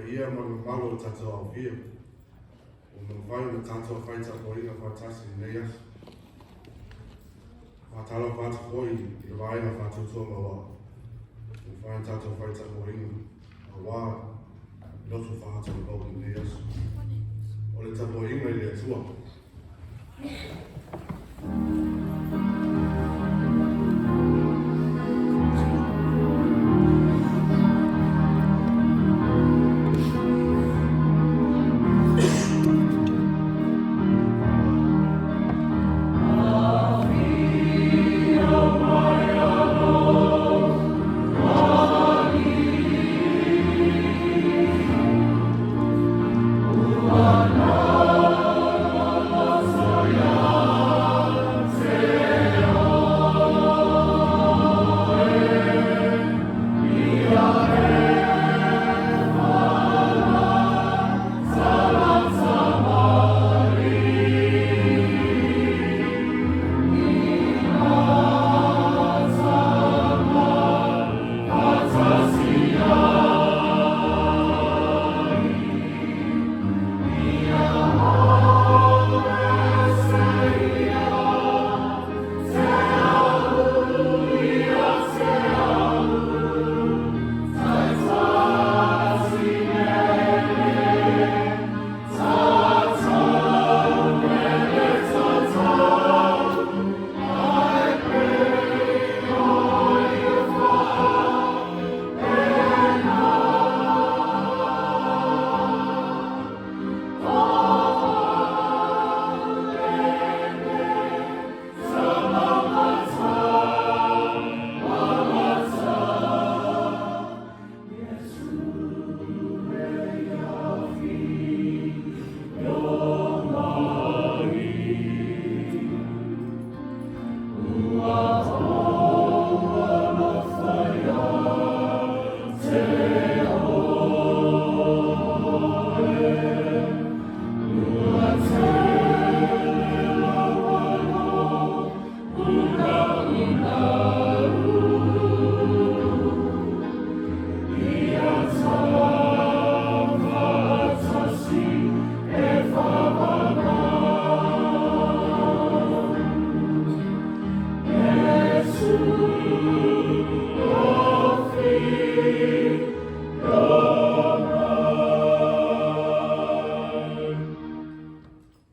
paia ma le mamalu o le tatou aofia, ua mafai ona tatou fai tapuaiga faatasi i lenei aso. Faatalofa atu foi i le vaega faatuatua ma ua mafai ona tatou fai tapuaiga aua loto faatauvao i lenei aso. O le tapuaiga i le Atua.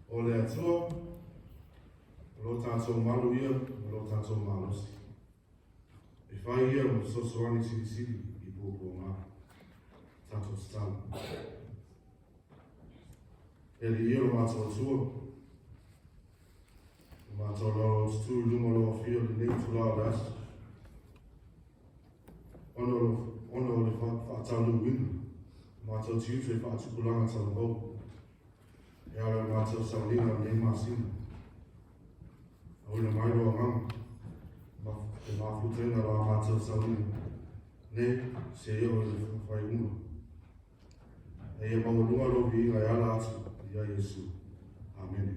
O le Atua, o lo tatou malu ia ma lo tatou malosi. E fai ia ma fesoasoani silisili i puapuaga. Tatou tatalo. E Alii e lo matou Atua, o matou laulaututu i luma o lau afio i lenei itula o le aso, ona o le faataunuuina o matou tiute faatupulaga talavou e ala i le matou sauniga o lenei masina. Auina mai lou Agaga ma e mafutaina la matou sauniga nei seia oo i le faaiuga. A ia maualuga lou viiga e ala atu ia Iesu. Amene.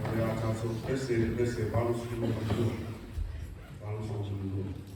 O le a tatou pese i le pese 82. 82.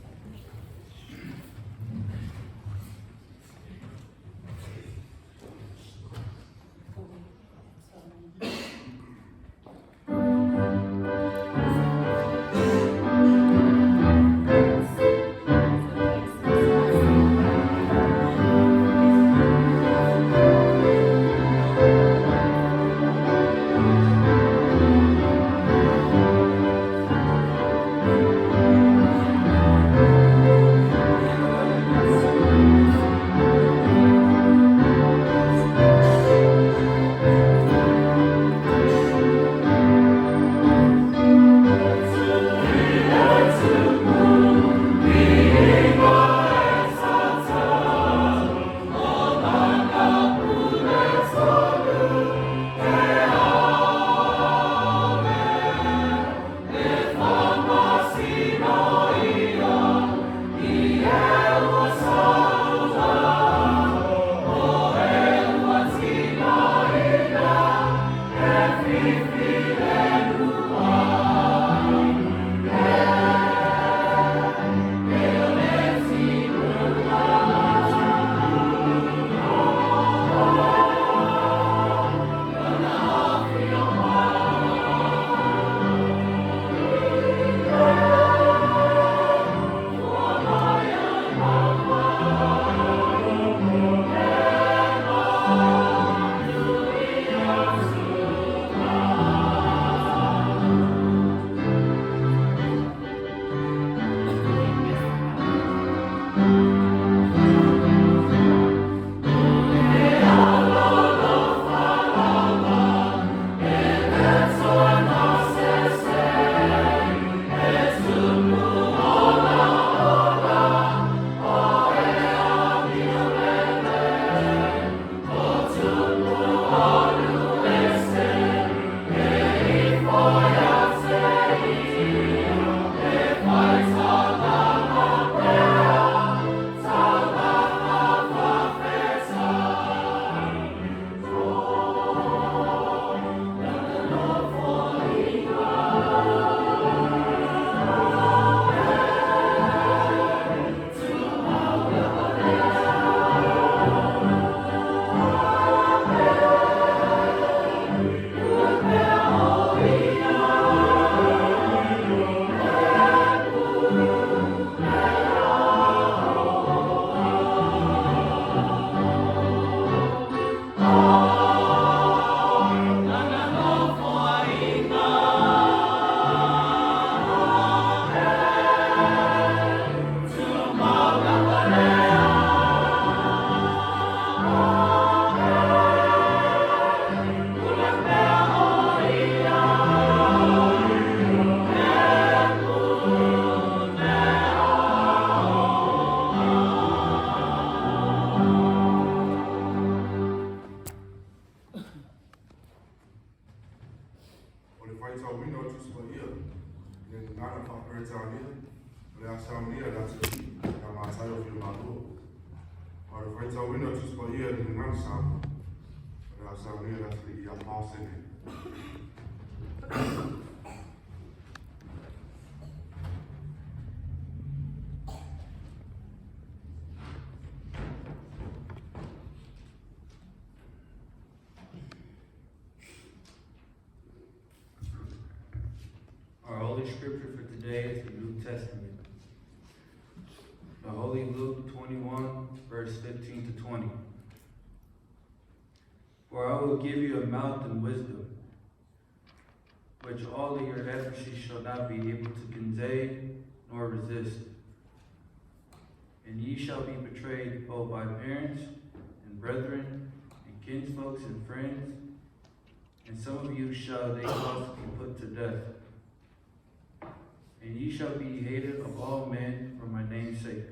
O le faitauina o le Tusi Paia i le Gagana Faa-Peretania, o le a saunia e le atalii ia Mataio Fuimaono. A o le faitauina o le Tusi Paia i le Gagana Samoa, o le a saunia e le atalii ia Paul Sene. Our Holy Scripture for today is the New Testament. The Holy Luke 21, verse 15 to 20. For I will give you a mouth and wisdom, which all your adversaries shall not be able to gainsay nor resist. And ye shall be betrayed both by parents and brethren and kinsfolks and friends, and some of you shall they cause to be put to death. And ye shall be hated of all men for my name's sake.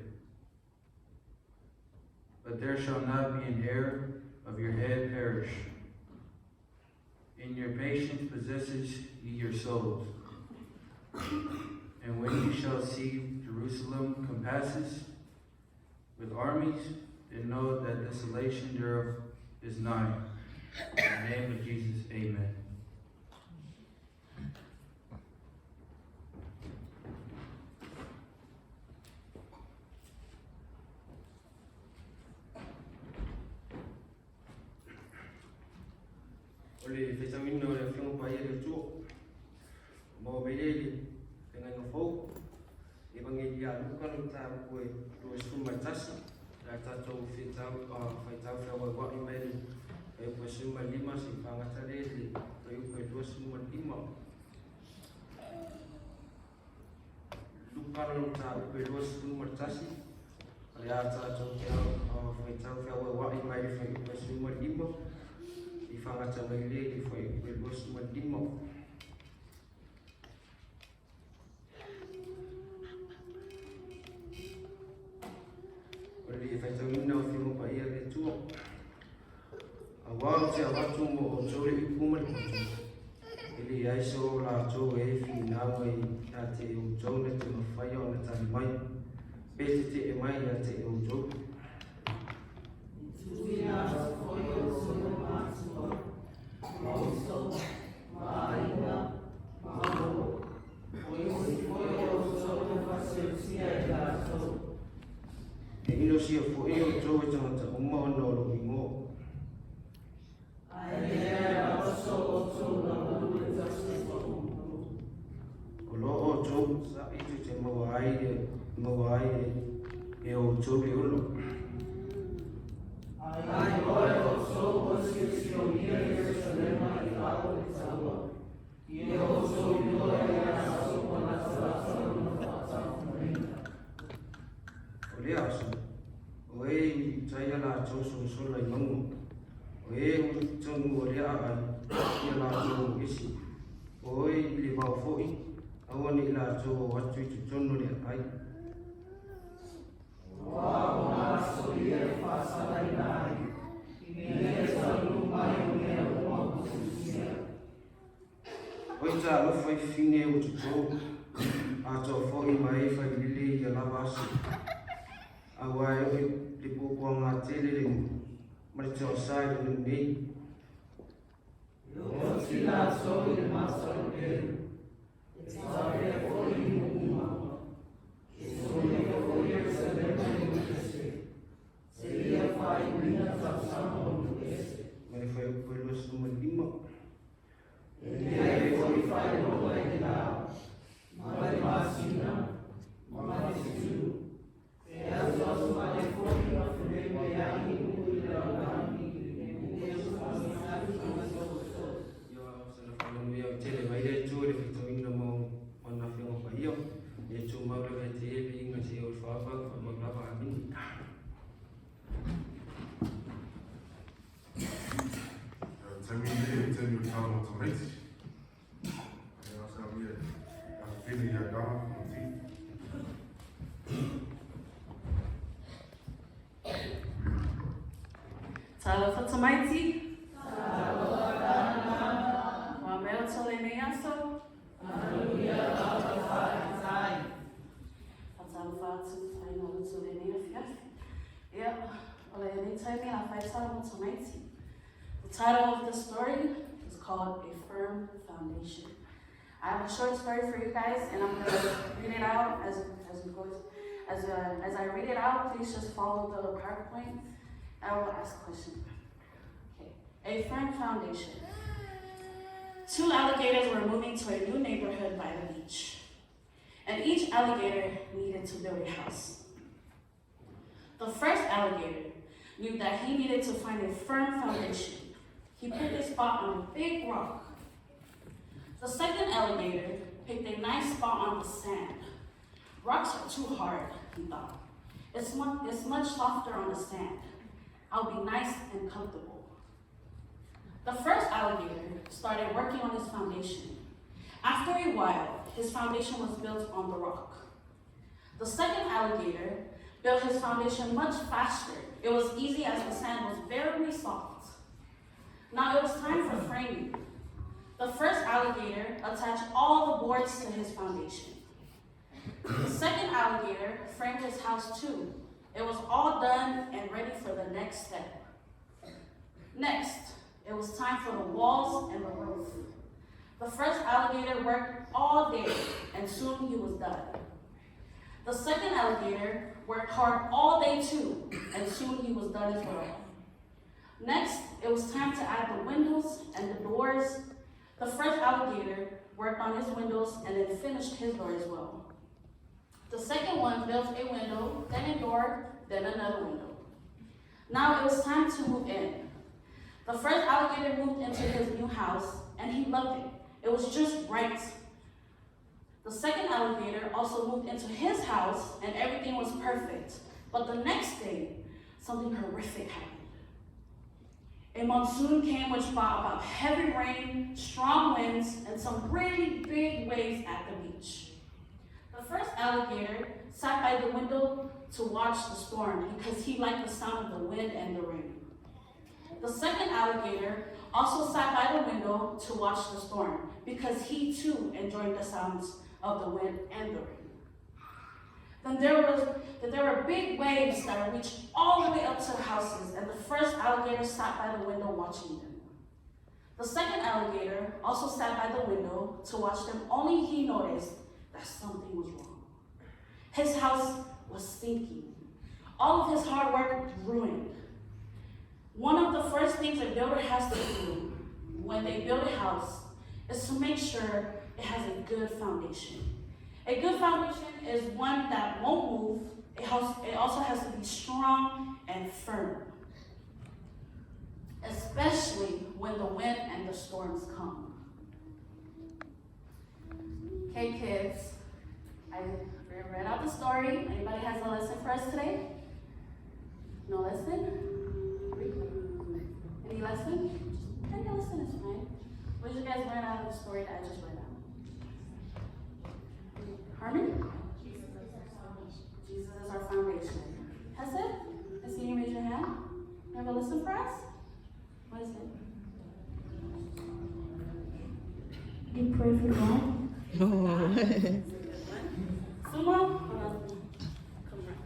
But there shall not be an hair of your head perish. In your patience possesses ye your souls. And when ye shall see Jerusalem compasses with armies, then know that desolation thereof is nigh. In the name of Jesus, amen. O le faitauina o le Afioga Paia le Atua, maua mai lea i le feagaiga fou, Evangelia a Luka le mataupu e 21, le a tatou faitau feauaua'i mai le fuaiupu e 15 seia fagata lea i le fuaiupu e 25. Luka le mataupu e 21, o le a tatou faitau feauaua'i mai le fuaiupu e 15 i fagata mai lea i le fuaiupu e 25. O le faitauina o Afioga Paia le Atua, auā ou te avatu mo outou le ipu ma le poto, e leai so latou e finau ai ia te outou na te mafaia ona tali mai, pe tete'e mai ia te outou. Tuuina atu foi outou e matua, ma uso, ma aiga, ma uo, o isi foi o outou e fasiotia e latou. E inosia foi outou e tagata uma ona o lou igoa. Ae leai lava so outou lauulu e tasi e pau. O lo outou sa'i tou te maua ai le maua ai e outou le ola. Ae iloa e outou ua siosiogia Ierusalema i lalo o le taua. Ia outou iloa e aso ua latalata lona faatautoina. O lea aso, o e i uta ia latou sosola i mauga, o e i totonu o le aai, ia latou o ese, o e i le vao foi, aua ne i latou o atu i totonu o le aai. Auā o nā aso ia e faasalaina ai, i le taunuu mai o mea uma ua tusia. Oi talofa i fafine ua totō, atoa foi ma e failele i ia lava aso. Auā e oo i le puapuaga tele le nuu, ma le taosa i le nuu nei. E oti latou i le mata o le pelu, e tapea foi i nuu uma, e solia foi Ierusalema e nuu ese, seia faaiuina tausaga o nuu ese. Ma le fuaiupu e 25. E leai foi faailoga i le lā, ma le masina, ma le fetu, e asuasu ane foi ma fememea'i nuu i le lalolagi i mea Ia sana faamanuia tele mai le Atua i le faitauina ma ona Afioga Paia. Ia tumau lava e te ia viiga seia o le faavavau faamau lava. Amene. Taimi nei, o le taimi o le tala o tamaiti. Ia saunia e afafine ia Dama Fonoti. Talofa tamaiti. Talofa tana. Ua mea o lenei aso. The title of the story is called A Firm Foundation. I have a short story for you guys, and I'm gonna read it out as we go. As I read it out, please just follow the PowerPoint. I will ask questions. Okay. A firm foundation. Two alligators were moving to a new neighborhood by the beach, and each alligator needed to build a house. The first alligator knew that he needed to find a firm foundation. He picked a spot on a big rock. The second alligator picked a nice spot on the sand. Rocks are too hard, he thought. It's much softer on the sand. I'll be nice and comfortable. The first alligator started working on his foundation. After a while, his foundation was built on the rock. The second alligator built his foundation much faster. It was easy as the sand was very soft. Now it was time for framing. The first alligator attached all the boards to his foundation. The second alligator framed his house too. It was all done and ready for the next step. Next, it was time for the walls and the roof. The first alligator worked all day, and soon he was done. The second alligator worked hard all day too, and soon he was done as well. Next, it was time to add the windows and the doors. The first alligator worked on his windows and then finished his door as well. The second one built a window, then a door, then another window. Now it was time to move in. The first alligator moved into his new house, and he loved it. It was just right. The second alligator also moved into his house, and everything was perfect. But the next day, something horrific happened. A monsoon came, which brought about heavy rain, strong winds, and some really big waves at the beach. The first alligator sat by the window to watch the storm because he liked the sound of the wind and the rain. The second alligator also sat by the window to watch the storm because he too enjoyed the sounds of the wind and the rain. Then there were big waves that reached all the way up to the houses, and the first alligator sat by the window watching them. The second alligator also sat by the window to watch them, only he noticed that something was wrong. His house was sinking. All of his hard work ruined. One of the first things a builder has to do when they build a house is to make sure it has a good foundation. A good foundation is one that won't move. It also has to be strong and firm, especially when the wind and the storms come. Okay, kids, I read out the story. Anybody has a lesson for us today? No lesson? Any lesson? Just any lesson is fine. What did you guys learn out of the story that I just read out? Harmon? Jesus is our foundation. Hesed? I see you raise your hand. You have a lesson for us? What is it? You pray for God. Sumo? Hold on. Come right.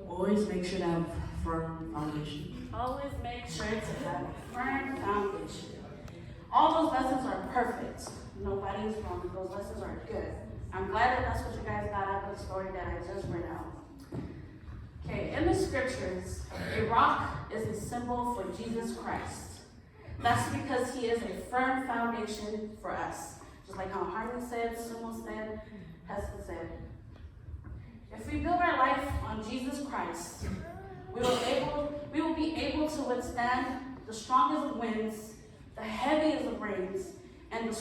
Always make sure to have firm foundation. Always make sure to have a firm foundation. All those lessons are perfect. Nobody is wrong. Those lessons are good. I'm glad that that's what you guys got out of the story that I just read out. Okay, in the scriptures, a rock is a symbol for Jesus Christ. That's because he is a firm foundation for us. Just like how Harmon said, Sumo said, Hesed said. If we build our life on Jesus Christ, we will be able to withstand the strongest of winds, the heaviest of rains, and the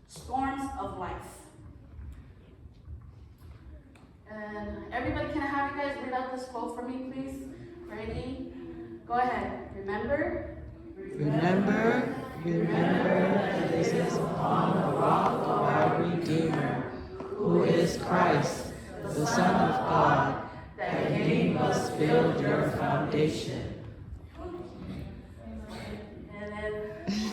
storms of life. And everybody, can I have you guys read out this quote for me, please? Ready? Go ahead. Remember? Remember, remember that it is upon the rock of our Redeemer, who is Christ, the Son of God, that ye must build your foundation. And then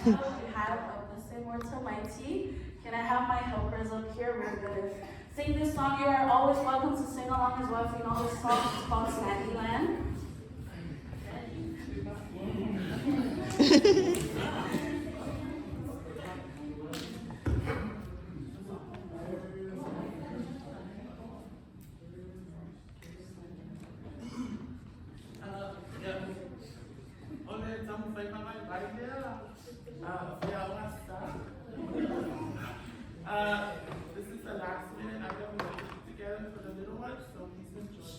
we have a blessed word to mighty. Can I have my helpers up here? We're going to sing this song. You are always welcome to sing along as well if you know this song. It's called Sandy Land. This is the last minute item we put together for the little ones, so please enjoy.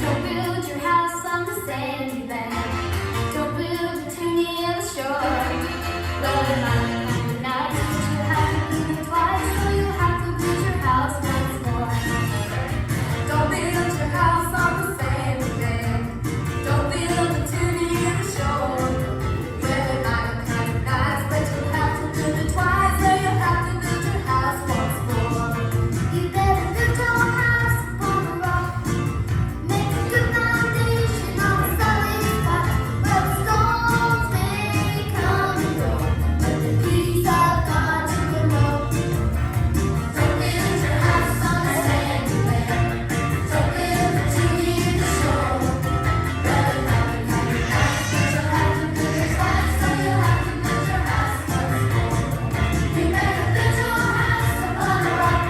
Don't build your house on the sandy bank. Don't build it too near the shore. Well, it might be kinda nice, but you have to build it twice, so you have to build your house once more. Don't build your house on the sandy bank. Don't build it too near the shore. Well, it might be kinda nice, but you have to build it twice, so you have to build your house once more. You better build your house upon the rock. Make a good foundation on a solid spot. Well, the storms may come and go, but the peace of God you will know. Don't build your house on the sandy bank. Don't build it too near the shore. Well, it might be kind of nice, but you'll have to build it twice, so you'll have to build your house once more. You better build your house upon a rock.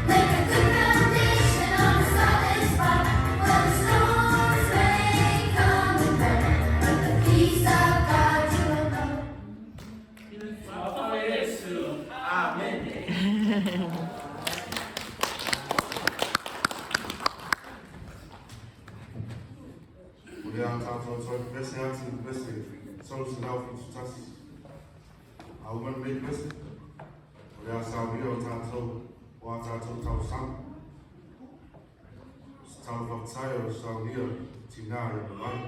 Make a good foundation on a solid spot. Well, the storms may come and go, but the peace of God you will know. O lea tātou toi pese atu pese 371. A uma nei pese. O lea saunia o tātou o a tātou tausaga. O se talo whakatai o saunia tina i mai.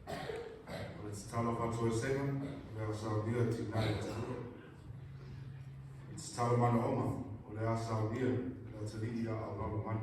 O le tatalo fa'atoesega, o le a saunia tinā i Atua. I tatalo manaoga, o le a saunia le atalii a'aulalo mai.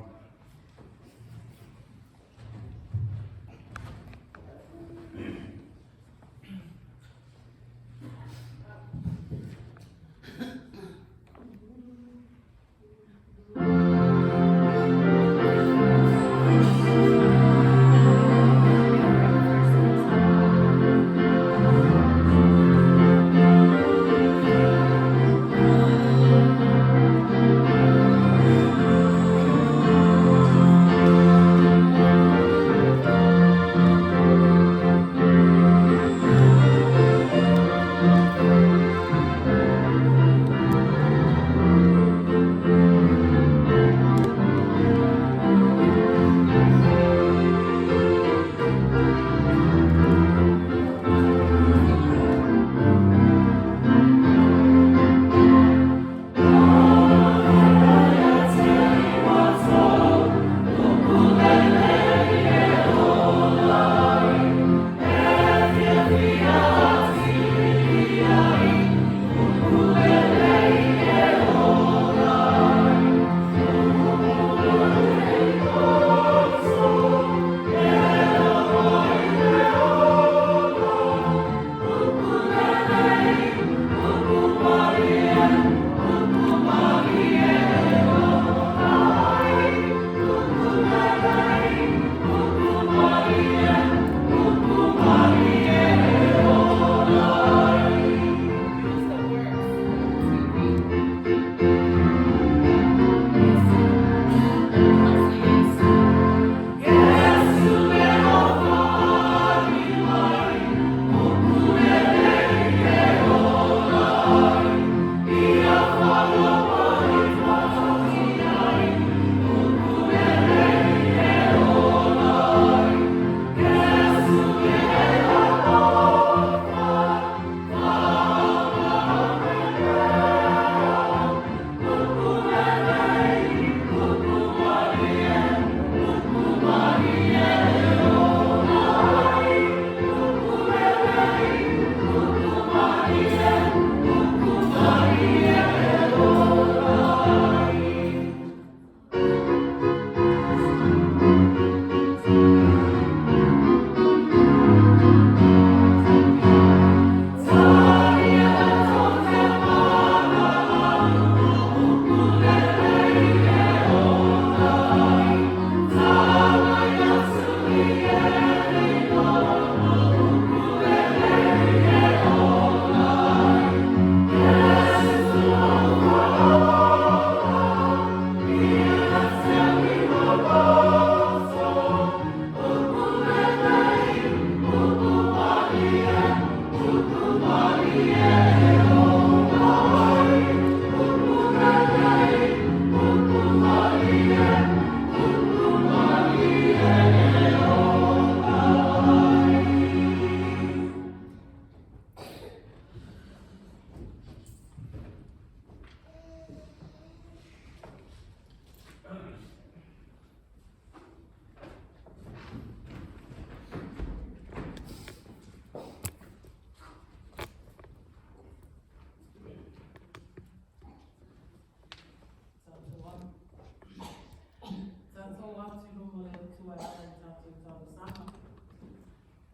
talosaga.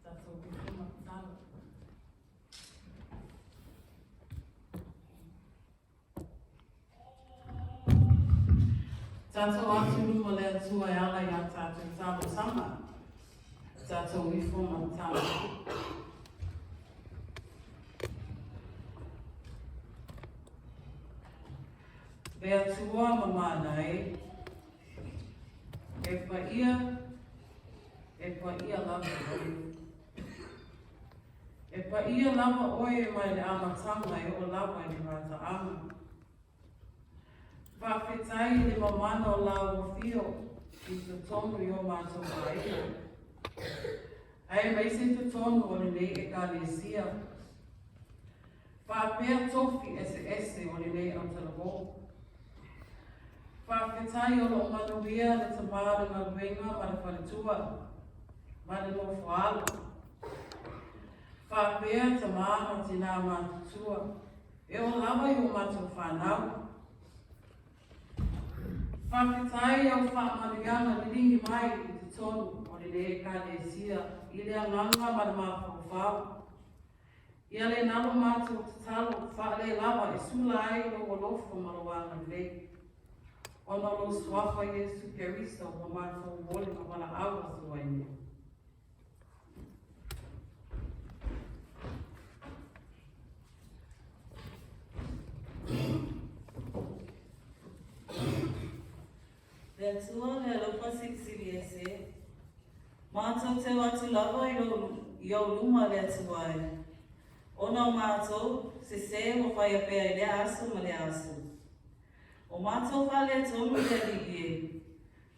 Tatou ifo ma tatalo. Tatou atu i luma o le Atua e ala i a tatou talosaga. Tatou ifo ma tatalo. Le Atua mamana e, e paia, e paia lava oe. E paia lava oe mai le amataga e oo lava i le mataaga. Faafetai i le mamana o lau afio i totonu i o matou aiga, aemaise totonu o lenei Ekalesia. Faapea tofi eseese o lenei autalavou. Faafetai o lo o manuia le tama o le galuega ma le faletua ma le nofoaalo. Faapea tama ma tinā matutua e oo lava i o matou fanau. Faafetai i au faamanuiaga liligi mai i totonu o lenei Ekalesia i le agaga ma le mafaufau. Ia le nalo matou tatalo faalelava e sula ai lou alofa ma lou agalelei. Ona o lou Suafa Iesu Keriso ua matou ole ma valaau atu ai nei. Le Atua le alofa silisili ese, Matou teu atu lava i lou, i ou luma le Atua e, Ona o matou sesē ua faia pea i lea aso ma lea aso. O matou faaletonu le Alii e,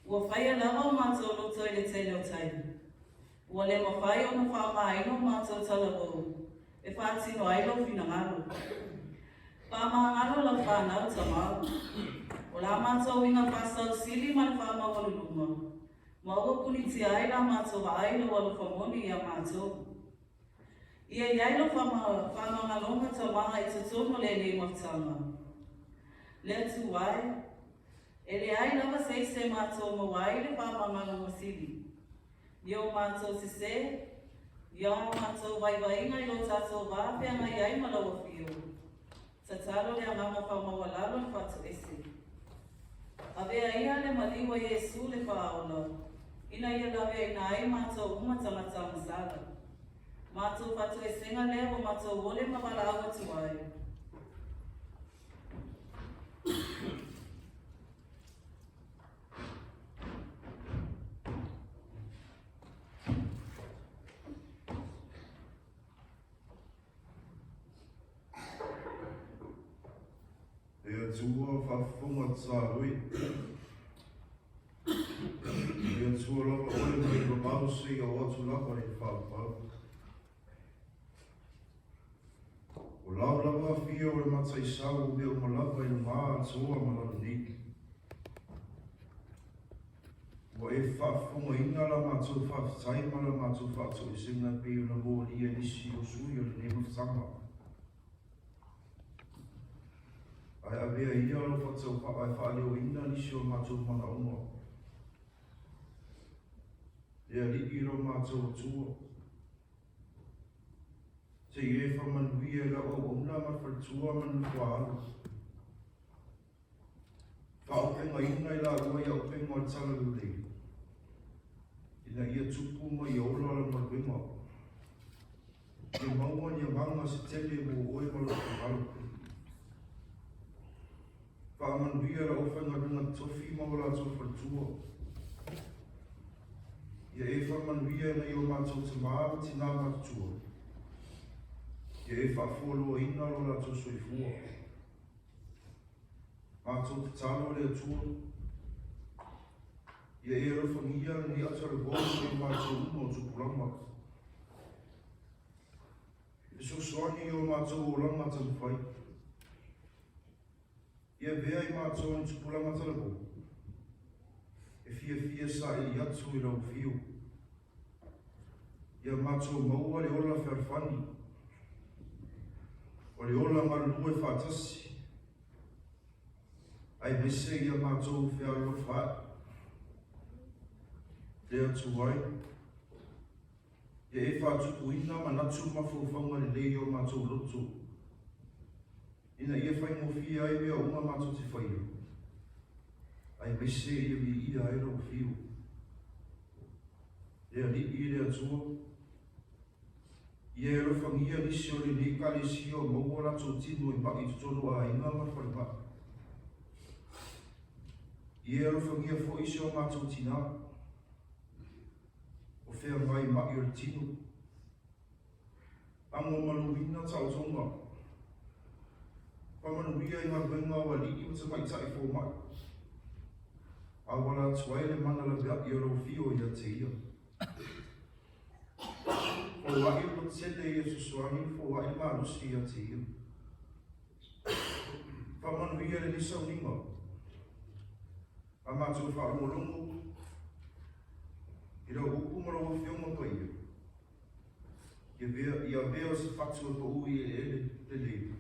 Ua faia lava o matou loto i le tele o taimi. Ua le mafai ona faaaogaina o matou talavou e faatino ai lou finagalo. Faamagalo lau fanau Tama. O la matou uiga faasausili ma le faamaualuluga, ma ua punitia ai la matou vaai i lou alofa moni iā matou. Ia i ai lou faamagaloga Tama i totonu o lenei mafutaga. Le Atua e, e leai lava se isi e matou maua ai le faamagaloga sili. I o matou sesē, i a matou vaivaiga i lo tatou va feagai ai ma lau Afio, tatalo le agaga faamaualalo le faatoese. Avea ia le maliu a Iesu le Faaola, ina ia laveaina ai matou uma tagata agasala. Matou faatoesega lea ua matou ole ma valaau atu ai. E Atua faafofoga tatalo e. E Atua lava oe mai mamao seia oo atu lava i le faavavau. O lau lava afio o le mataisau o mea uma lava i luga atoa ma lalo nei. Ua e faafofogaina la matou faafetai ma la matou faatoesega e pei ona molia e nisi o sui o lenei mafutaga. Ae avea ia lou faatauvaa e faaleoina nisi o matou manaoga. Le Alii lo matou Atua. Se i e faamanuia i lau auauna ma le faletua ma le nofoaalo. Faaaupegaina i laua i auupega o le Talalelei, ina ia tupu ma ia ola lau galuega. Ia maua ni agaga se tele mo oe ma lou finagalo. Faamanuia le aufaigaluega totofi ma o latou faletua. Ia e faamanuia i nai o matou tamā ma tinā matutua. Ia e faafualoaina lo latou soifua. Matou tatalo le Atua, ia e alofagia lenei autalavou ma i matou uma o tupulaga. Fesoasoani i o matou olaga taumafai. Ia avea i matou ni tupulaga talavou, e fiafia saili atu i lau afio. Ia matou maua le ola fealofani, o le ola galulue faatasi, aemaise ia matou fealolofa ae. Le Atua e. Ia e faatupuina manatu ma mafaufauga lelei i o matou loto, ina ia faigofie ai mea uma matou te faia, aemaise ia viia ai lau afio. Le Alii le Atua, ia e alofagia nisi o lenei Ekalesia o maua o latou tino i ma'i i totonu o aiga ma falemai. Ia e alofagia foi si o matou tinā, o feagai i ma'i o le tino. Agomaluina taotoga, faamanuia i galuega o alii ma tamaitai fomai, auala atu ai le mana laveai o lau afio ia te ia. Foai le lototele ia fesoasoani ma foai le malosi ia te ia. Faamanuia lenei sauniga a matou faalogologo i lau upu ma lau Afioga Paia, ia avea o se fatu e pau i eleele lelei,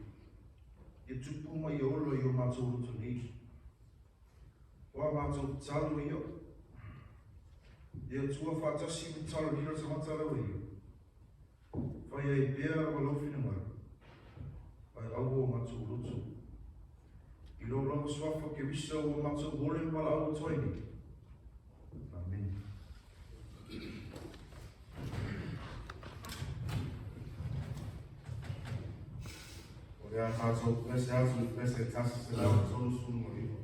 ia tupu ma ia ola i o matou loto nei. O a matou tatalo ia, le Atua faatasi ma tatalo lilo tagata lava ia, fai ai pea lava lou finagalo, ae aua o matou loto. I lou lava suafa Keriso ua matou ole ma valaau atu ai nei. Amene. O le a tatou pese atu i pese 139.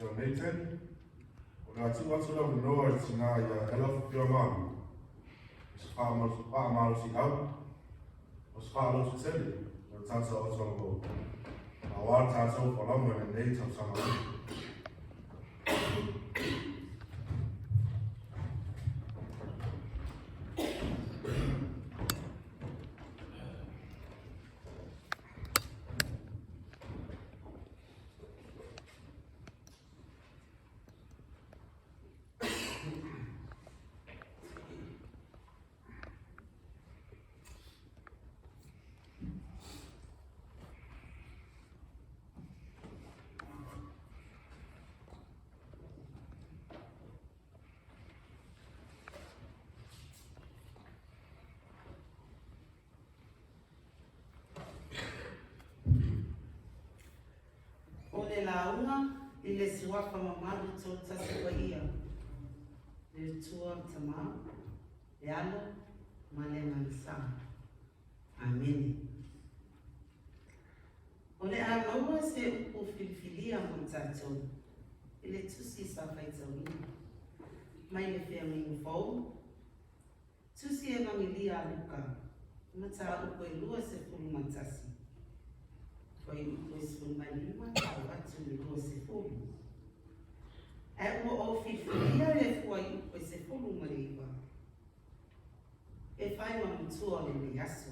Ia lenei taimi, o le a tuu atu le avanoa i le tinā ia Ella Fuamalu i se faamalosiau ma se faalototele mo le tatou autalavou, aua le tatou folauga i lenei tausaga fou. O le lauga i le Suafa Mamalu Toatasi Paia, le Atua le Tama, le Alo ma le Agaga Sa. Amene. O le a maua se upu filifilia mo tatou i le tusi sa faitauina mai le Feagaiga Fou, Tusi Evangelia a Luka, mataupu e 21, fuaiupu e 15 tau atu i le 20. Ae ua ou filifilia le fuaiupu e 19 e fai ma matua o lenei aso.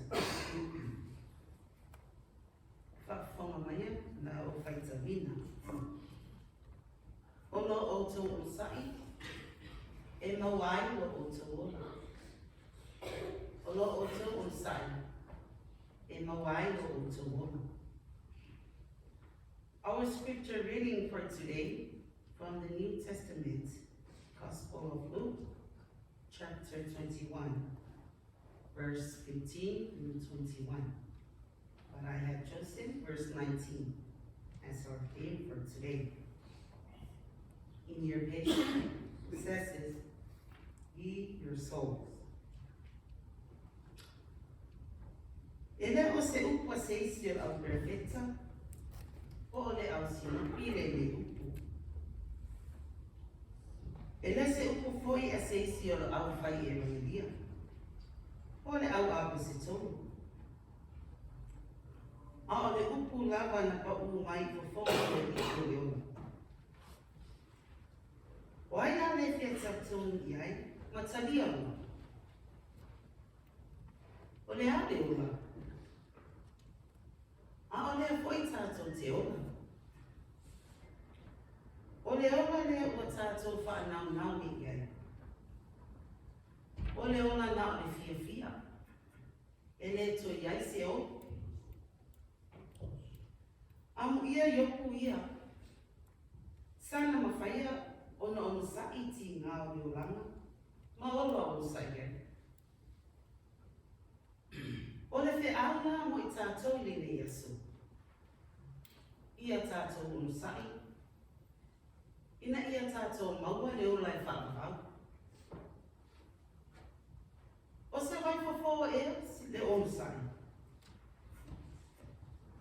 Faafofoga maia o le a ou faitauina. O lo outou onosai e maua ai lo outou ola. O lo outou onosai e maua ai lo outou ola. Our scripture reading for today from the New Testament, Gospel of Luke, chapter 21, verse 15 through 21. But I have chosen verse 19 as our theme for today. In your patience possesses ye your souls. E le o se upu a se isi o le au perofeta, po o le au sinopi lenei upu. E le se upu foi a se isi o le au fai evangelia, po o le au aposetolo. A o le upu lava na paʻū mai i fofoga o le Alii o le ola. O ai la le fia talitonu i ai ma talia ola? O le a le ola? A o lea foi tātou te ola. O le ola lea ua tātou whaanaunau nei i ai. O le ola na o le fiafia. E le toe i ai se ola. Amuia Iopu ia. Sana mafaia ona onosaʻi tigā o le olaga ma ola onosaʻi ai. O le feau lā mo i tātou i lenei aso. Ia tātou onosaʻi, ina ia tātou maua le ola e faavavau. O se vaifofo ea le onosai?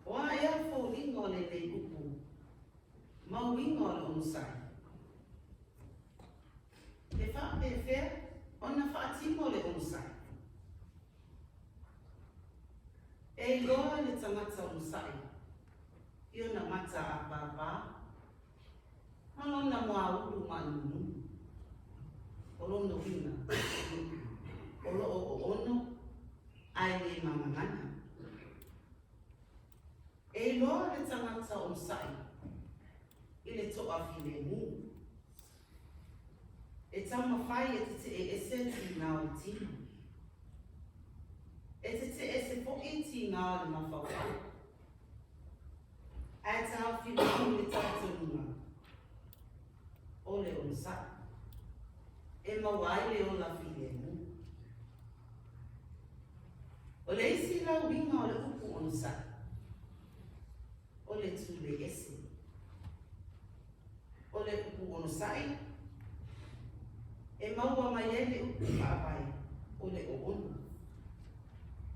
O a ea foliga o lenei upu ma uiga o le onosai? E faapefea ona faatino le onosai? E iloa le tagata onosai i ona mata apāpā ma lona moaulu mānununu. O lona uiga, o loo oono ae le magagana. E iloa le tagata onosai i le toafilemu. E taumafai e tetee ese tigā o le tino. E tetee ese foʻi tigā o le mafaufau. Ae taofi mau le talitonuga o le onosai e maua ai le ola filemu. O le isi lauiga o le upu onosai, o le tule ese. O le upu onosai, e maua mai ai le upu faavae o le oono.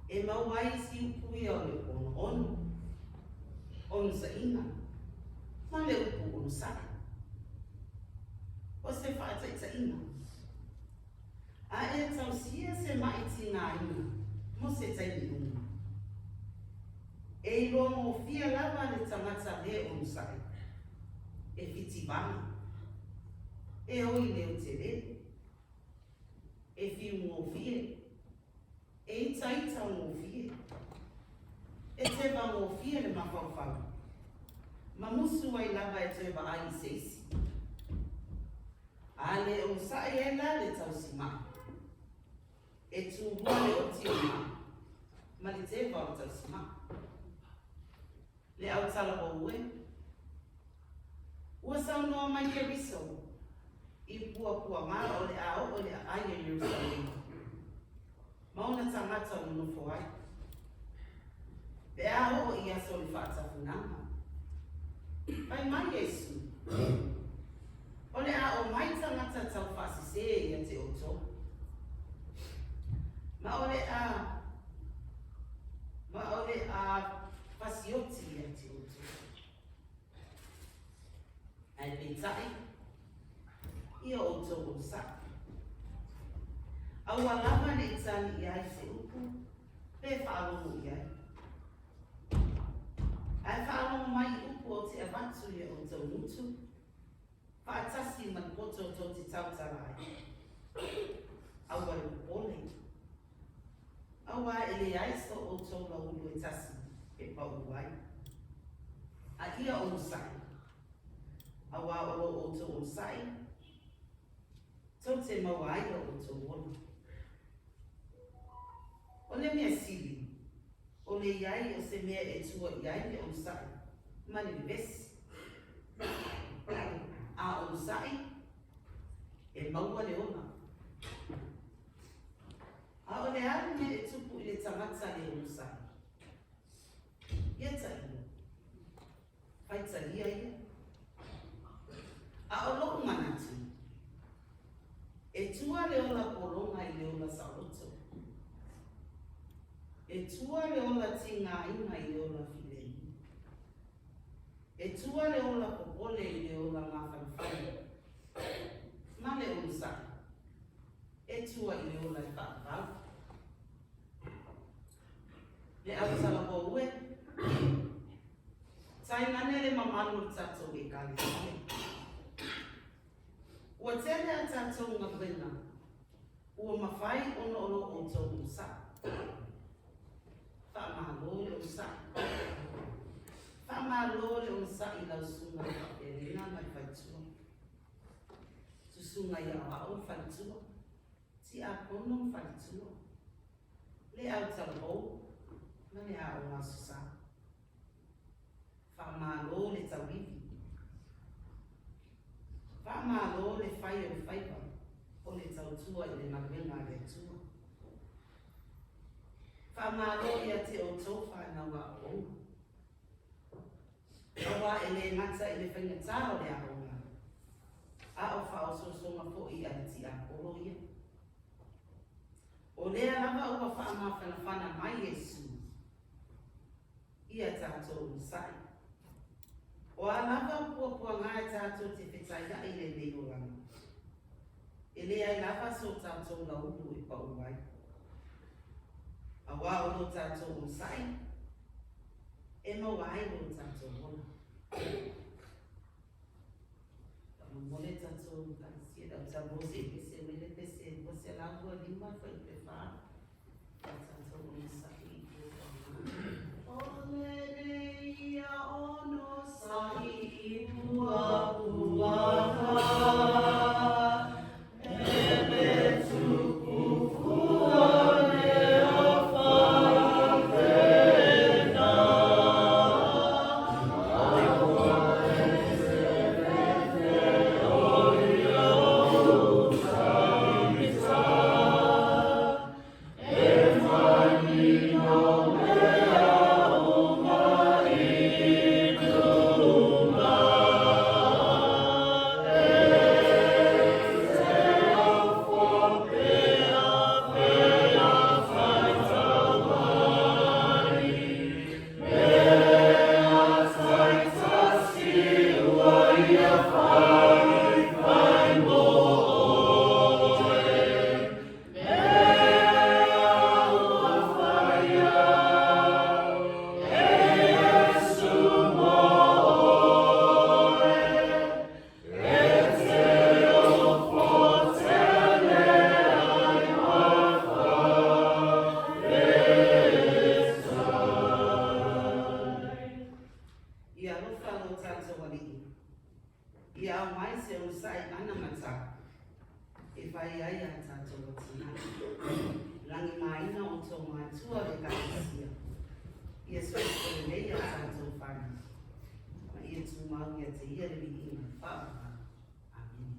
E maua ai isi upu ia o le onoono, onosaiga, ma le upu onosai. O se faataitaiga, a e tausia se ma'i tigaina mo se taimi umi, e iloagofie lava le tagata lē onosa'i, e fitivale, e oi leotelē, e fiugofie, e itaitagofie, e tevagofie le mafaufau, ma musu ai lava e toe vaai i se isi. A lē onosa'i ai la le tausima'i, e tulua le oti o le ma'i ma le teva o le tausima'i. Le autalavou e, ua saunoa mai Keriso i puapuagā o le a oo i le aai o Ierusalema ma ona tagata o nonofo ai, pe a oo i aso o le faatafunaga. Fai mai Iesu, o le a omai tagata taufaasesē ia te outou, ma o le a ma o le a fasioti ia te outou. Ae peitai, ia outou onosa'i. Aua lava ne i tali i ai se upu pe faalogo i ai. Ae faalogo mai i upu ou te avatu i outou gutu, faatasi ma le poto tou te tautala ai. Aua le popole, auā e leai so outou lauulu e tasi e paū ai. A ia onosai, auā o lo outou onosai, tou te maua ai lo outou ola. O le mea sili, o le i ai o se mea e tua i ai le onosai ma le vevesi. A onosai, e maua le ola. A o le a le mea e tupu i le tagata lē onosai? Ia tailo, faitalia ia. A o lo'u manatu, e tua le ola pologa i le ola saoloto. E tua le ola tigaina i le ola filemu. E tua le ola popole i le ola mafanafana. Ma le onosai, e tua i le ola e faavavau. Le autalavou e, tainane le mamalu o le tatou Ekalesia. Ua tele a tatou galuega ua mafai ona o lo outou onosai. Faamalo le onosai. Faamalo le onosai i lau susuga i le faafeagaiga ma le faletua, susuga ia Aoao ma faletua, tiakono ma faletua, le autalavou ma le aoga aso Sa. Faamalo le tauivi. Faamalo le fai o le faiva o le tautua i le galuega a le Atua. Faamalo ia te outou whanau aoaoga. Auā e lē gata i le faigatā o le aoga, a o faaosoosoga fo'i a le tiapolo ia. O lea lava ua faamafanafana mai Iesu ia tatou onosai. O a lava puapuagā e tatou te fetaia'i i lenei olaga, e leai lava so tatou lauulu e paū ai. Auā o lo tatou onosai, e maua ai lo tatou ola. Faamolemole tatou talosia le autalavou se i pese mai le pese 225 fuaiupu 4 ia tatou onosai i puapuagā. O lenei ia onosai i puapuagā. E le tupu fua le faifena. Aua e te fefe o ia uta i tai. Ia aumai se onosaiʻana ma taʻu e fai ai a tatou atinae. Lagimāina outou matua le Ekalesia, ia soifua lelei a tatou fanau, ma ia tumau ia te ia le viiga faavavau. Amene.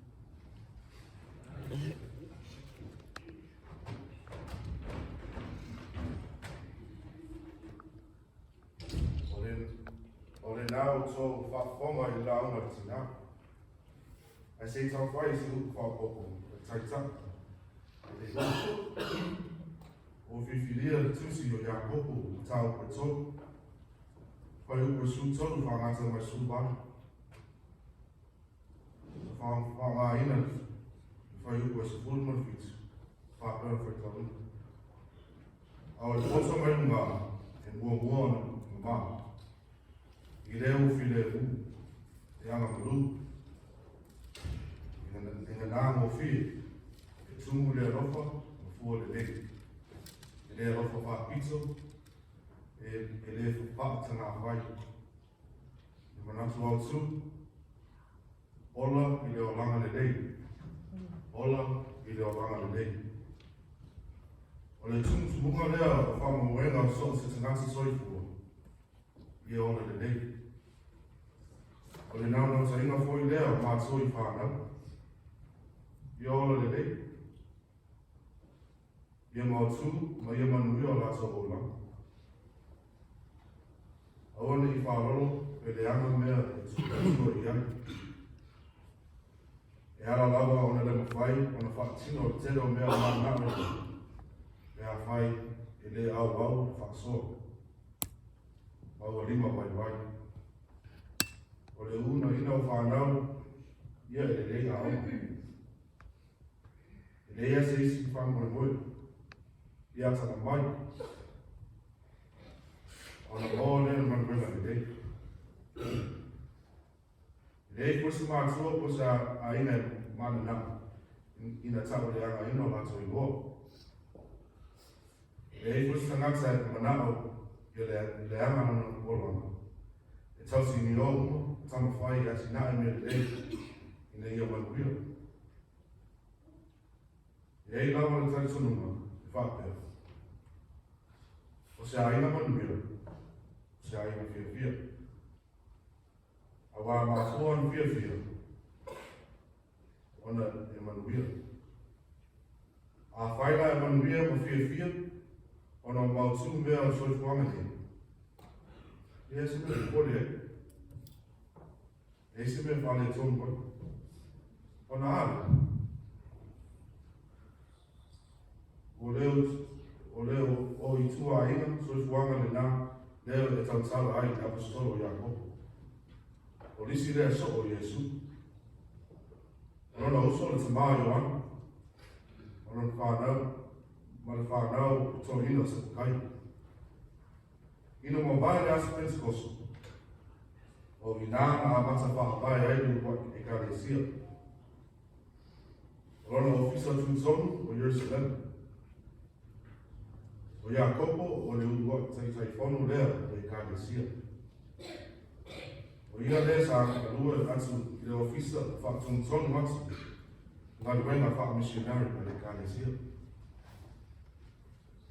O lenā outou faafofoga i le lauga a le tinā. Ae se i taumafai i se upu faaopoopo e taitai i le hui. Ua filifilia le tusi o Iakopo mataupu e tolu. Fuaiupu e 13 faagata mai 18. Na faaaogaina le fuaiupu e 17 faapea ona faitauina. A o le poto mai luga e muamua ona mama. I lea ua filemu, e agamalu, e gana gofie, e tumu le alofa ma fua lelei. E le alofa faapito, e le faatagafai. E manatu autū, ola i le olaga lelei, ola i le olaga lelei. O le tumutumuga lea o faamoemoega o so o se tagata soifua, ia ola lelei. O le naunautaiga foi lea o matou i fanau, ia ola lelei, ia mautū ma ia manuia o latou olaga. Aua ne i faalolo pe leaga mea e tuuatua i ai. E ala lava ona le mafai ona faatino le tele o mea mananao i ai, pe afai e le auau le faasoa ma ua lima vaivai. O le uunaina o fanau ia e lelei aoga. E leai lava se isi faamoemoe ia atamamai ona maua lea o le galuega lelei. E leai foi se matua po o se aiga e mananao ina tauleagaina o latou igoa. E leai foi se tagata e manao ia leaga lona olaga. E tausinioa uma ma taumafai e atinae mea lelei ina ia manuia. E i ai lava le talitonuga e faapea, o se aiga manuia, o se aiga fiafia. Aua mafua ona fiafia, ona e manuia. Afai la e manuia ma fiafia, ona o mautū mea o le soifuaga nei, e leai se mea e popole ai. E leai se mea e faaletonu ai. Ona a lea? O le o le o ituaiga soifuaga lenā lea e tautala ai le aposetolo o Iakopo. O le isi lea soo o Iesu. O lona uso le tamā o Ioane, o lona whānau, ma le whānau o toeaina o Sepakai. Ina mavae le aso Pentekoso, o inā na amata whakapae ai le uluai Ekalesia. O lona ofisa tutonu o Yerusalema. O Iakopo o le uluai taitaifono lea o le Ekalesia. O ia lea sa galue atu i le ofisa faatonutonu atu galuega faamisionari a le Ekalesia.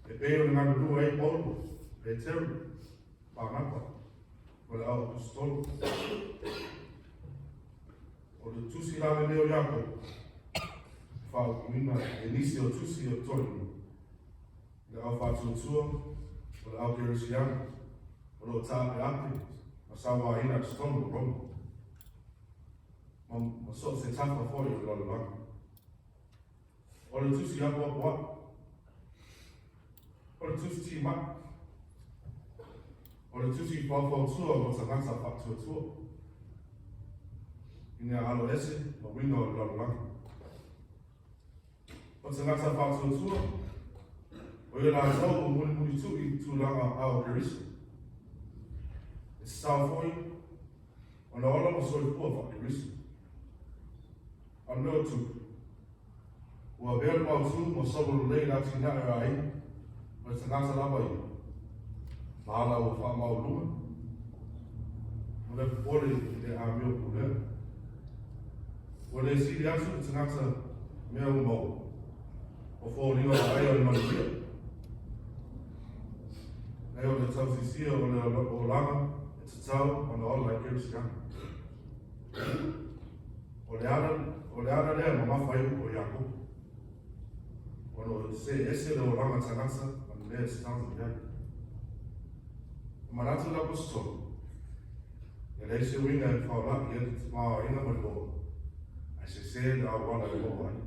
E pei ona galulue ai Paulo, Peteru, Paranapa, ma le au aposetolo. O le tusi la lenei o Iakopo, e faaupuina e nisi o tusi o toeaiina, i le au faatuatua o le au kerisiano o lo o taapeape ma sauaina i totonu o Roma, ma so o se tafa foi o le lalolagi. O le tusi apoapoai, o le tusi timai, o le tusi faufautua mo tagata faatuatua ina alo ese ma uiga o le lalolagi. O tagata faatuatua, o ia latou ua mulimulituʻi i tulaga ao Keriso. E tatau foi ona ola ma soifua faa-Keriso. A o le mea o tupu, ua avea le mautū ma solo lelei le atinae o aiga ma le tagata lava ia, ma ala ua faamaualuga, ma le popole i le amio pulea. Ua le sili atu le tagata mea ua maua, o foliga vaaia o le manuia, nai o le tausisia o le olaga e tatau ona ola i kerisiano. O le ala, o le ala lea mamafa ai upu a Iakopo, ona o se ese le olaga tagata ma le mea e tatau ona i ai. E manatu le Aposetolo, e leai se uiga e faolaki ai le tamaoaiga ma le ola, ae sese le auala e maua ai.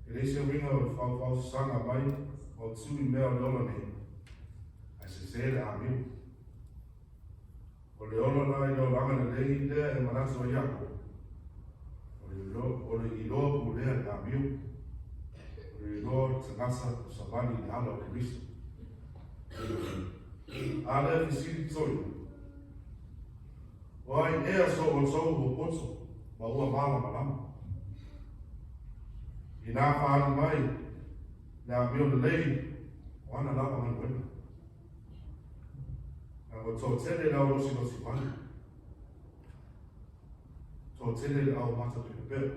E leai se uiga o le faufausasaga mai ma tu i mea o le ola nei, ae sese le amio. O le ola la i le olaga lelei lea e manatu ai Iakopo, o le iloa pulea le amio, o le iloa o le tagata o savali i le ala o Keriso. A lea fesili toeaina, O ai ea so outou ua poto ma ua malamalama? Inā faaali mai le amio lelei o ana lava galuega. A ua toatele le au losilosi vale, toatele le au matapeapea,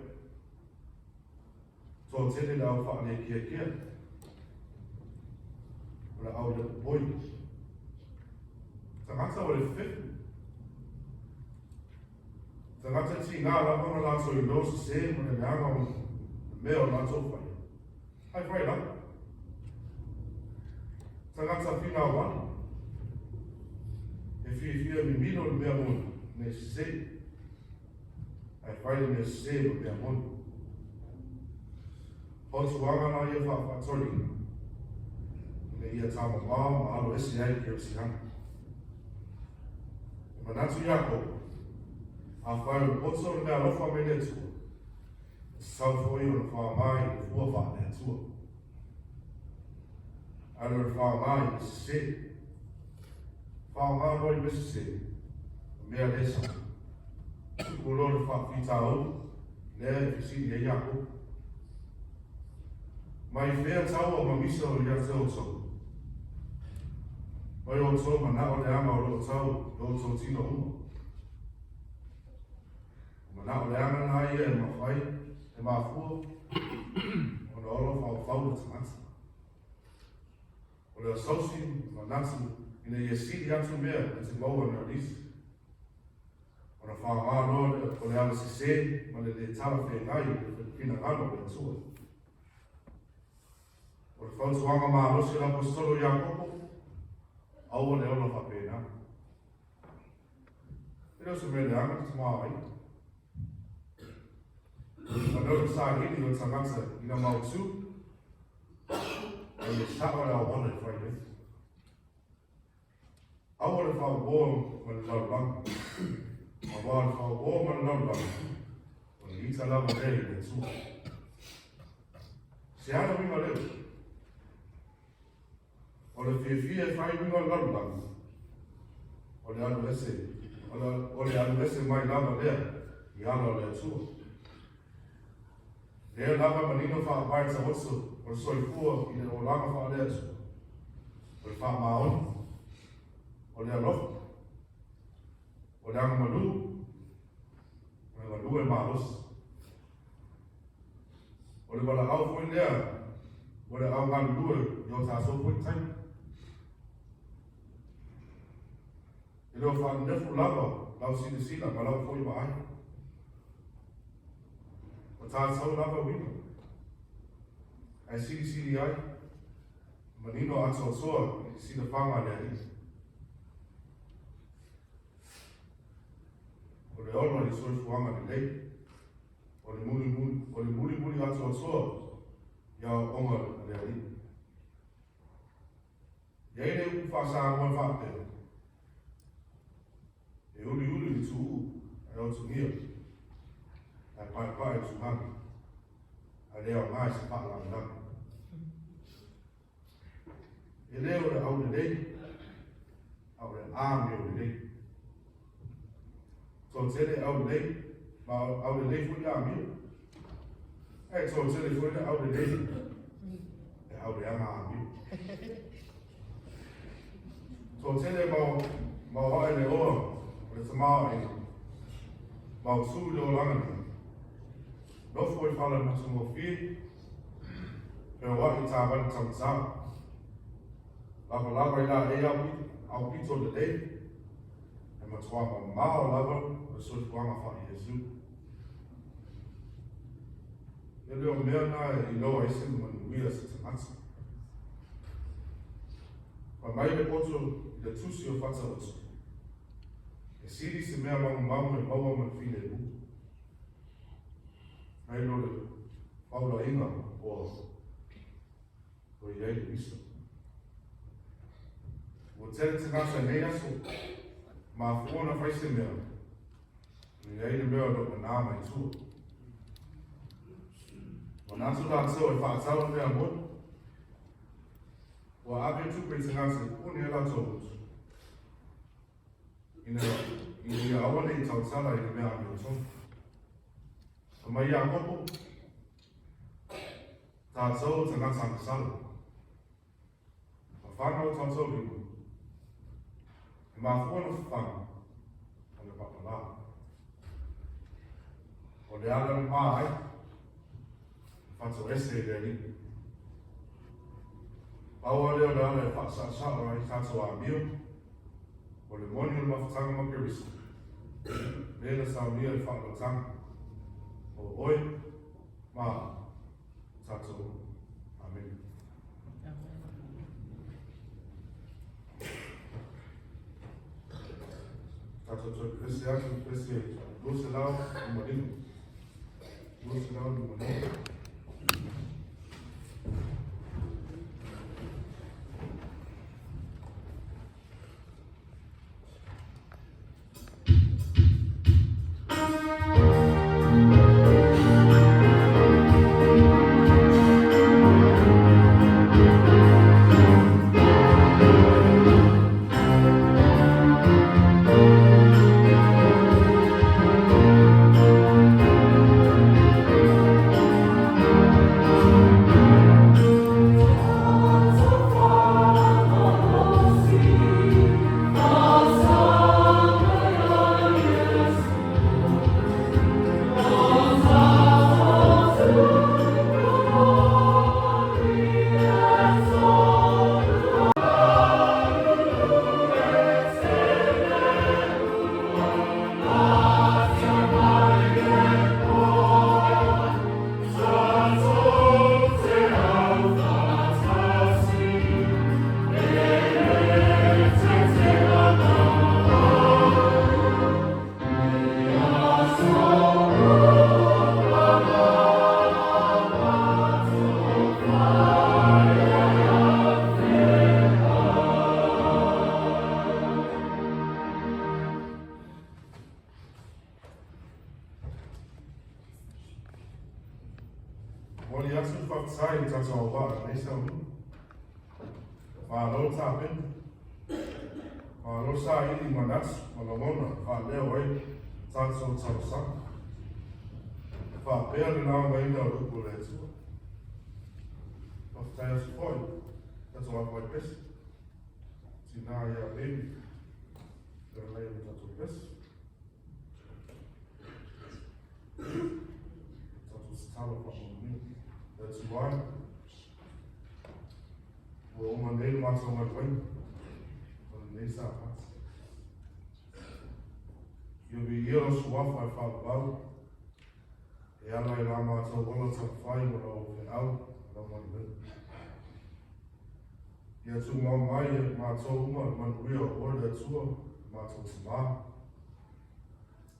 toatele le au faalekeakea, o le au lepopoi. Tagata o le fefefu. Tagata tigā lava ona latou iloa sesē ma le leaga o le mea o latou faia. Ae fai lava. Tagata finauali. E fiafia mimilo le mea moni, mea sesē. Ae fai le mea sesē ma mea moni. Fautuaga la ia faafaatoeaina, ina ia tamamao ma alo ese ai kerisiano. E manatu Iakopo, afai o le poto o le meaalofa mai le Atua, e tatau foi ona faaaoga i le fua faale-Atua. Ae o le faaaoga i mea sese. Faaaoga loa i mea sese, o mea le sao. Tupu loa le faafitauli lea e fesili ai Iakopo. Mai fea taua ma misa o ia te outou? Mai outou manao leaga o lo o tau i outou tino uma. O manao leaga na ia e mafai, e mafua ona ola faufau le tagata. O le asausi manatu ina ia sili atu mea e te maua na nisi. Ona faaaoga loa lea o le ala sesē ma le lē talafeagai i le finagalo o le Atua. O le fautuaga malosi a le Aposetolo Iakopo, aua le ola faapena. E le o se mea leaga le tamaoaiga. Manau le saili o le tagata ina mautū, a ia sao le auala e fai ai. Aua le faaopoo ma le lalolagi, auā le faaopoo ma le lalolagi, o le ita lava lea i le Atua. Se a le uiga leo? O le fiafia e fai uiga o le lalolagi, o le alu ese, o le alu ese mai lava lea i ala o le Atua. Lea lava manino faavae taoto o le soifua i le olaga faale-Atua, o le faamaoni, o le alofa, o le agamalu, o le galue malosi. O le valaau foi lea mo le au galulue i o tatou foi taimi. E le o faanenefu lava lau silasila ma lau foi vaai. O tātou lava uiga. Ae silisili ai, manino atoatoa i le silafaga a le Alii. O le ola i le soifuaga lelei, o le mulimuli, o le mulimuli atoatoa i aoaoga a le Alii. E i ai le upu faa-Samoa e faapea, E uliuli le tuuu ae otugia, ae paepae le tugaga, ae le aoga i se faalavelave. E le o le aulelei, a o le amio lelei. Toatele aulelei, ma aulelei foi le amio. Ae toatele foi le aulelei, e auleaga amio. Toatele maoae le oa o le tamaoaiga. Mautū i le olaga nei. Nofo i fale matagofie, feoai i taavale taugata. Lavalava i laei aupito lelei, e matuā mamao lava le soifuaga faa-Iesu. E le o mea na e iloa ai se manuia se tagata. Fai mai le poto i le tusi o Fataoto, E sili se mea magumagu e maua ma le filemu, nai lo le faulaiga ua i ai le misa. Ua tele tagata i nei aso, mafua ona fai se mea, e i ai le mea o lo o nā mai tua. Manatu latou e faatau le mea moni, ua ave tupe i tagata e puni ai latou utu, ina ia aua ne i tautala i le mea amiotonu. Fai mai Iakopo, Tatou o tagata agasala, fafana o tatou lima, e mafua ona fafana o le papalā. O le ala e mā ai, e fatoese i le Alii. Pau lava lea o le ala e faasaosao ai tatou amio, o le moni o le mafutaga ma Keriso, lea na saunia i le faaolotaga, o oe ma au, tatou uma. Amene. Tatou toe pese atu, pese 205. 205. Momoli atu le faafetai i le tatou auvaa i lenei sauniga. Malo le tapena. Malo saili i manatu ma lagona e faaleo ai le tatou talosaga. E faapea le laugaina o le upu a le Atua. Faafetai atu foi tatou apai pese. Tina ia baby. Feagai ma tatou pese. Tatou tatalo faamanuia. Le Atua e, ua uma nei le matou galuega o lenei Sapati. Ia viia lau suafa e faavavau, e ala i la matou ola taumafai ma lau feau ma lau manuia. Ia tumau mai e matou uma le manuia o oe le Atua, le matou Tamā,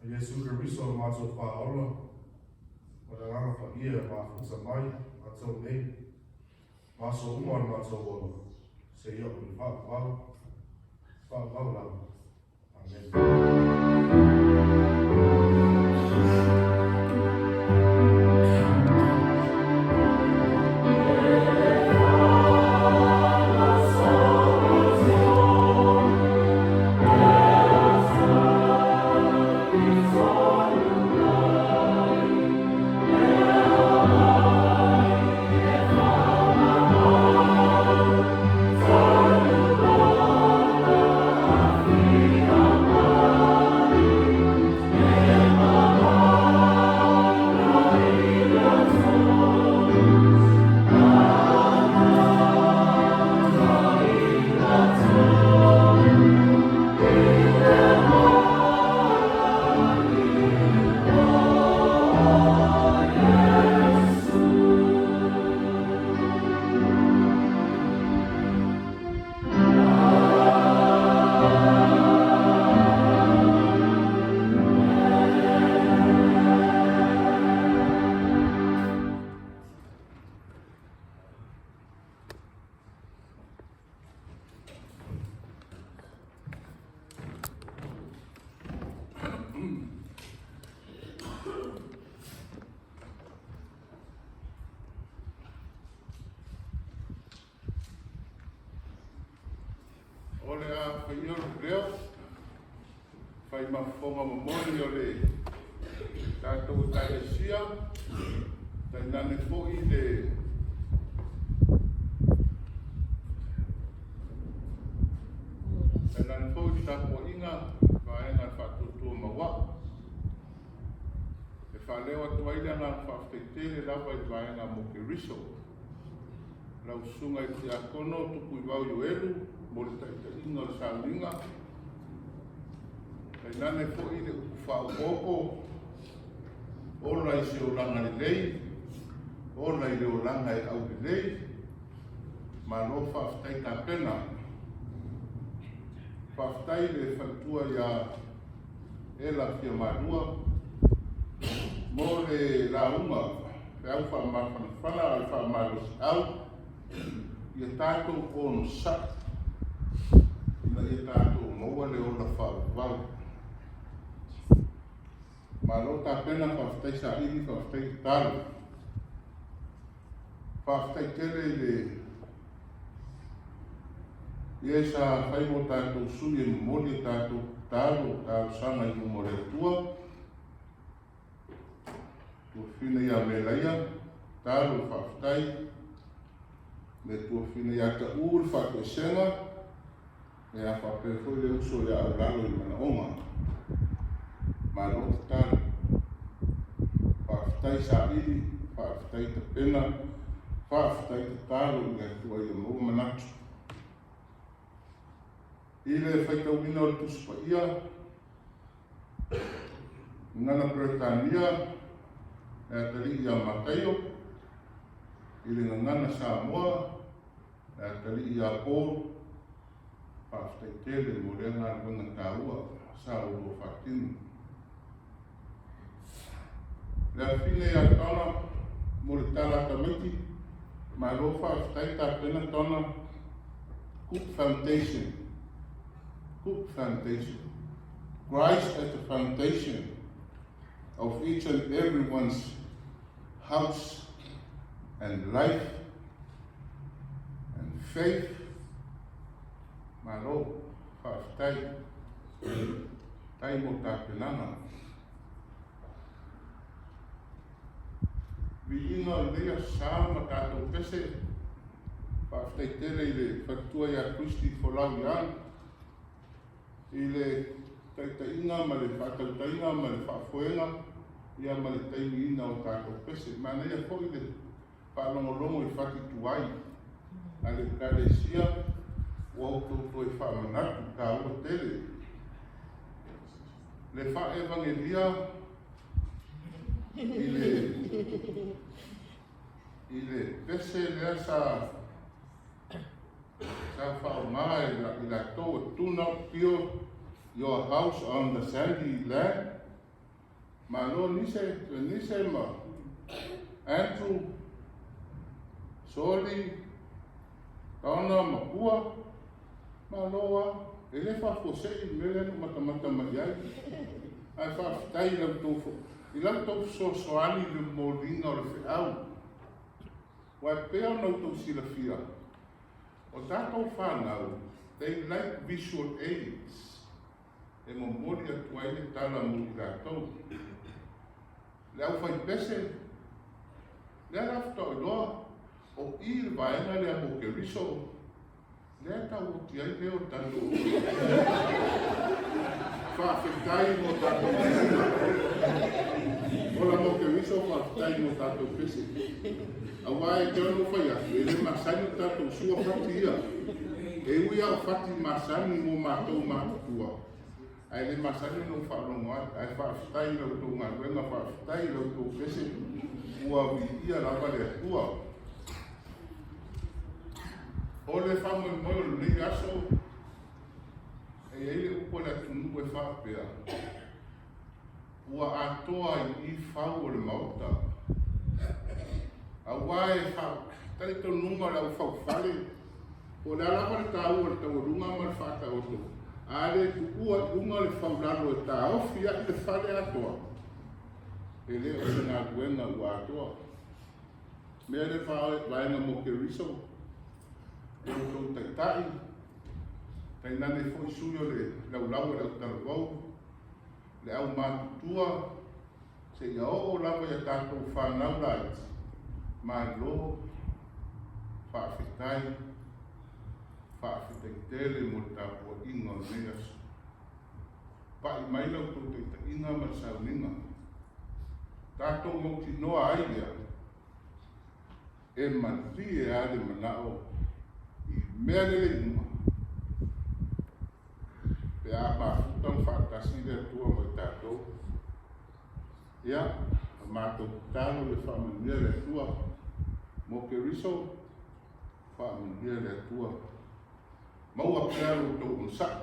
O Iesu Keriso lo matou Faaola, ma le Agaga Paia e mafuta mai matou nei, ma aso uma o le matou ola, seia oo i le faavavau, faavavau lava. Amene. Fai ma fofoga momoli o le tatou Ekalesia, tainane foi le tainane foi le tapuaiga vaega faatuatua maua'u. E faaleo atu ai le agaga faafetai tele lava i le vaega mo Keriso. Lau susuga i le Tiakono Tupuivao Ioelu mo le taitaiga o le sauniga. Tainane foi le upu faaopoopo, ola i se olaga lelei, ola i le olaga e aulelei. Malo faafetai tapena. Faafetai le faletua ia Ela Fiamalua mo le lauga feau faamafanafana a le faamalosiau ia tatou onosai ina ia tatou maua le ola faavavau. Malo tapena, faafetai saili, faafetai tatalo. Faafetai tele i le Ia sa fai mo tatou sui e momoli a tatou tatalo, talosaga i luma o le Atua. Tuafina ia Melaia, tatalo le faafetai. Le tuafina ia Taʻu le faatoesega, ia faapea foi le uso ia Aulalo i manaoga. Malo tatalo. Faafetai saili, faafetai tapena, faafetai tatalo i le Atua ia maua manatu. I le faitauina o le Tusi Paia, Gagana Peretania, le atalii ia Mataio, i le Gagana Samoa, le atalii ia Paul, faafetai tele mo lea galuega taua sa oulua faatino. Le afine ia Tona mo le tala a tamaiti, malo faafetai tapena Tona, good foundation, good foundation. Christ as the foundation of each and everyone's house and life and faith. Malo, faafetai. Tai mo tapenaga. Viiga o lenei aso sa ma tatou pese. Faafetai tele i le faletua ia Christy Folau Young i le taitaiga ma le faatautaiga ma le faafoega ia ma le taimiina o tatou pese. Manaia foi le faalogologo i fati tuai a le Ekalesia ua outou toe faamanatu taua tele le faaevagelia i le i le pese lea sa sa faaaoga e i latou e do not build your house on the sandy land. Malo Nise, Nise ma Andrew, Soli, Taona ma Pua. Malo a, e le faafuasei le mea lea na ou matamata mai ai. Ae faafetai i la outou i la outou fesoasoani i le momoliga o le feau. Aua e pei ona outou silafia, o tatou fanau, they like visual aids. E momoli atu ai le tala mo i latou. Le aufaipese, lea la faatoa iloa, o i le vaega lea mo Keriso, lea e tau oti ai leo o le tatou Faafetai mo tatou pesega. Ola mo Keriso, faafetai mo tatou pese. Aua e te ono fai atu, e le masani o tatou sua fati ia. E ui lava o fati masani mo matou matutua, ae le masani ona ou faalogo ai. Ae faafetai i la outou galuega, faafetai i la outou pese, ua viia lava le Atua. O le faamoemoe o lenei aso, e i ai le upu a le atunuu e faapea, ua atoa i i fau o le Maota. Aua e talitonuga o le aufaufale, po o le a lava le taua o le taualuga ma le faataoto, a le tuua i luga le faulalo e taofi ai le fale atoa, e le o se galuega ua atoa. Mea le vaega mo Keriso, lo outou taitai, tainane foi sui o le laulau o le autalavou, Le aumatutua seia oo lava ia tatou fanau laiti, malo faafetai, faafetai tele mo le tapuaiga o lenei aso. Pai mai la outou taitaiga ma le sauniga. Tatou mautinoa ai lea, e malie lava le manao i mea lelei uma, pe a mafuta ma faatasi le Atua ma i tatou. Ia, a matou tatalo ia faamanuia le Atua mo Keriso, faamanuia le Atua. Maua pea lo outou onosai,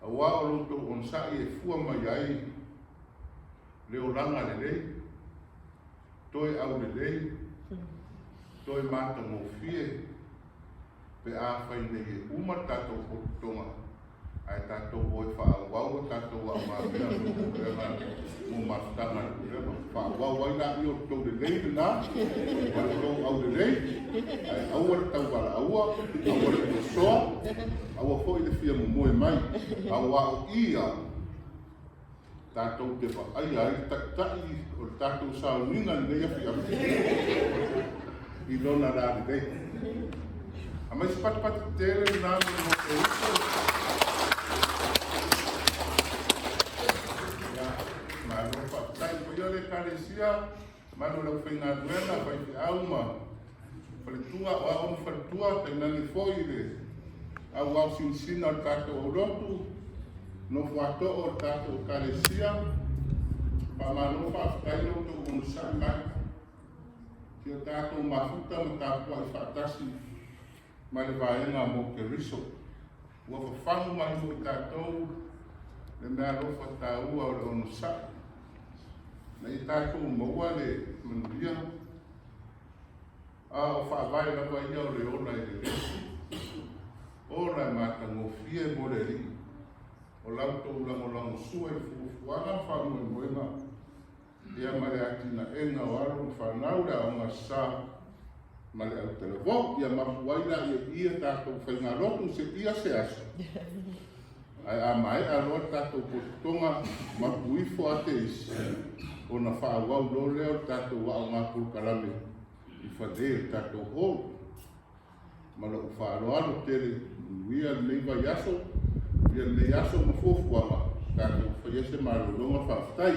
auā o lo outou onosai e fua mai ai le olaga lelei, toe aulelei, toe matagofie, pe afai nei e uma le tatou potopotoga ae tatou o e faaauau a tatou aogamea mo pulega mo mafutaga a le pulega. Faaauau ai laia o le tou lelei lena ma le tou aulelei, ae aua le tauvalaaua, aua le tosoa, aua foi le fia momoe mai, auā o i a tatou te vaaia ai le taitai o le tatou sauniga lenei afiafi i lona lalelei. Aumai se patipati tele lena mo le Mokeriso. Ia, malo faafetai. Paia o le Ekalesia, mamalu o le aufaigaluega, faifeau ma faletua, o ao ma faletua, tainane foi le auao sinasina o le tatou aulotu, nofo ato'o o le tatou Ekalesia. Faamalo faafetai lo outou onosai mai. Si o tatou mafuta ma tapuai faatasi ma le vaega mo Keriso. Ua fafagu mai foi tatou le meaalofa taua o le onosai. Na ia tatou maua le manuia, a o faavae lava ia o le ola e lelei. Ola e matagofie mo le Alii, o la outou lagolagosua i fuafuaga ma faamoemoega ia ma le atinaega o alo ma fanau le aoga sa ma le autalavou. Ia mapu ai laia i ia tatou faigalotu seia se aso. Ae a maea loa le tatou potopotoga, mapu ifo a te isi, ona faaauau loa lea o le tatou aoga polokalame i fale o le tatou hall. Ma lou faaaloalo tele, manuia lenei vaiaso, manuia lenei aso ma fuafuaga, tatou faia se malologa faafetai.